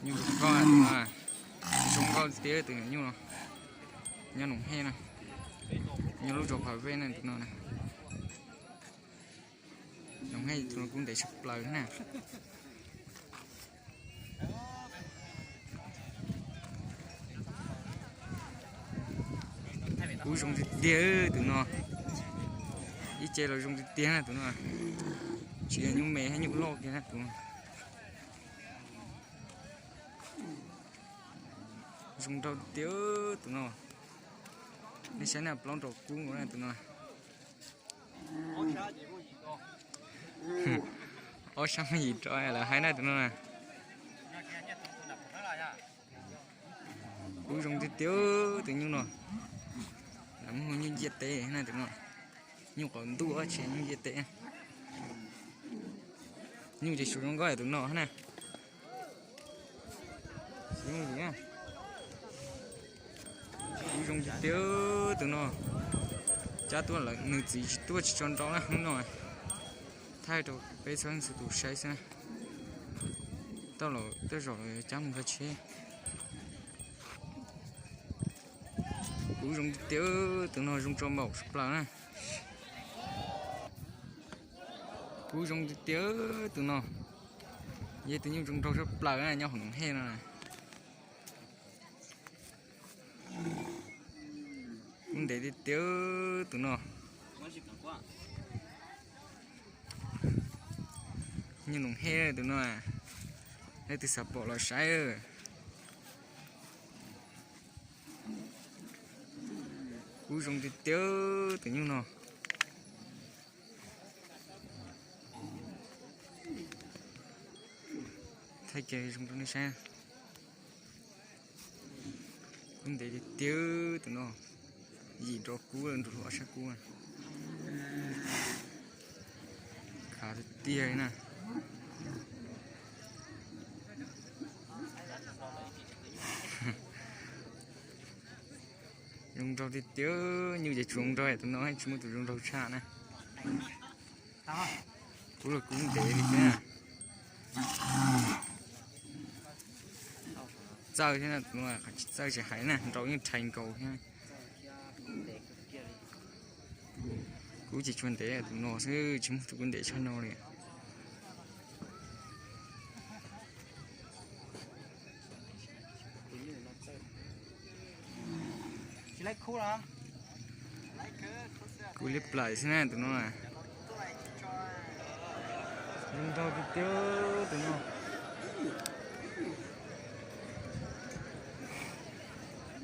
Nyuj zoo nkauj tus no, zoo nkauj tiag tus nyuj no, nyob Noom Hej na, nyob lub zos Phav Vej na tus no na. Noom Hej tus no kub ntev tshaj plaws na. Kub zoo tiag tiag tus no, ib ce los zoo tiag tiag na tus no, tsis yog nyuj me hab nyuj loj kiag na tus no. Zoo nraug tiag tiag tus no, nej saib na plaub nrog kub na tus no. Ob sab muaj yim rov lawv hais na tus no na. Kub zoo tiag tiag tus nyuj no, lawv muaj nyuj ntiaj teb na tus no, nyuj qaum ntuj tsis nyuj ntiaj teb. Nyuj ces tsuas zoo nkauj tus no na. Kub zoo tiag tiag tus no, cab tuaj lawm nws txiv tsis tuaj tsis tso nrau na hnub no. Thaij rau peb txhua leej txhua tus saib xwb na. Tau los tej zaum cab mus nqa tsheb. Kub zoo tiag tiag tus no, zoo tso npaum tshaj plaws na. Kub zoo tiag tiag tus no, yog tus nyuj zoo nraug tshaj plaws na nyob hauv Noom Hej no na. Kub ntev tiag tiag tus no. Nyuj Noom Hej tus no, leej twg xav pom los saib. Kub zoo tiag tiag tus nyuj no. Thaij kiag zoo rau nej saib. Kub ntev tiag tiag tus no, yim nrog kub nrog ob sab kub. Khav tiag tiag na. Zoo nraug tiag tiag, nyuj ces tsuas zoo nraug tus no tsis muaj tus zoo nraug tshaj na. Kub los kub ntev li thiab. Txawj thiab, qhov tsis txawj tsis hais na, nraug yeej rhais nkaus thiab. Kub ces tsuas ntev tus no xwb, tsis muaj tus kub ntev tshaj no li. Kub liab plaim xwb na tus no. Zoo nraug tiag tiag tus no.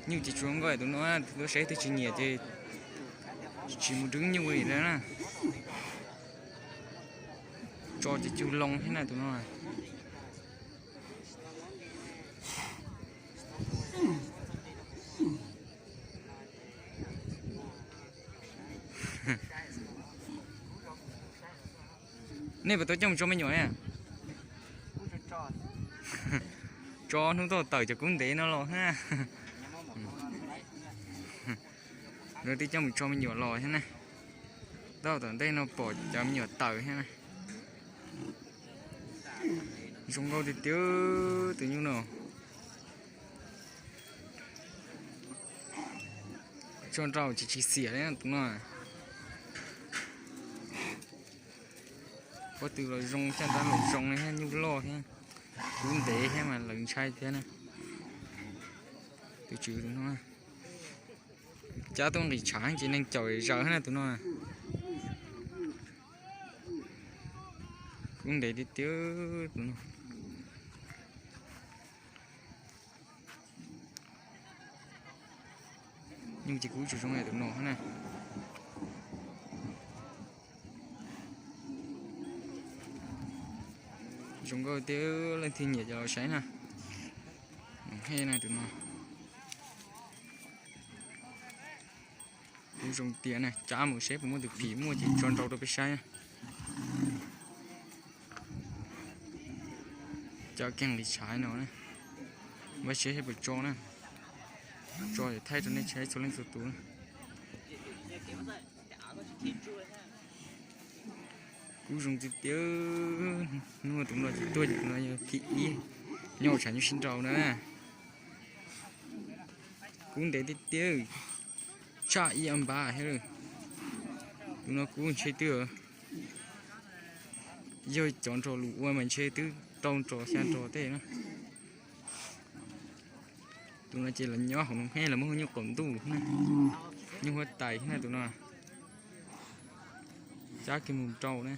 Nyuj ces tsuas zoo nkauj tus no, tus tuaj saib twg tsis nyiam ces tsis mus rwb nyuj li na. Tso ces cug loo thiab na tus no. Nej puas tau coj mus tso me nyuam? Tso hnub tau tawm cov kub ntev no los thiab. Lawv twb coj mus tso me nyuam los thiab na. Tau tom ntej no pom cov me nyuam tawm thiab na. Zoo nkauj tiag tiag tus nyuj no. Tso nraug ces tsis xiam li tus no. Pob tw los zoo, caj dab los zoo li thiab, nyuj loj thiab, kub ntev thiab mas lawv ntshai thiab na. Tus tswv tus no, cab tuaj nqis tshav ces neeg caum zaws thiab na tus no. Kub ntev tiag tiag tus no. Nyuj ces kub tsuas zoo li tus no na. Zoo nkauj tiag, leej twg nyiam ces los saib na. Noom Hej na tus no. Kub zoo tiag na, cab mus seb puas muaj tus phim muaj ces tso nrau rau peb saib na. Cab kiag nqis tshav no na, npaj siab seb puas tso na. Tso ces thaij rau nej saib txhua leej txhua tus na. Kub zoo tiag tiag, hnub tus no ces tuaj ces tus no yog thib ib. Nyob tshav nyob sib nrau na. Kub ntev tiag tiag, tshaj ib npav thiab lawm. Tus no kub ntshe twb yog cov nrog lus ua mas ntshe twb rau nrog xya nrog tej na. Tus no ces los nyob hauv no, los muaj nyuj qaum ntuj na, nyuj huab tais na tus no. Cab kiag mus rau na.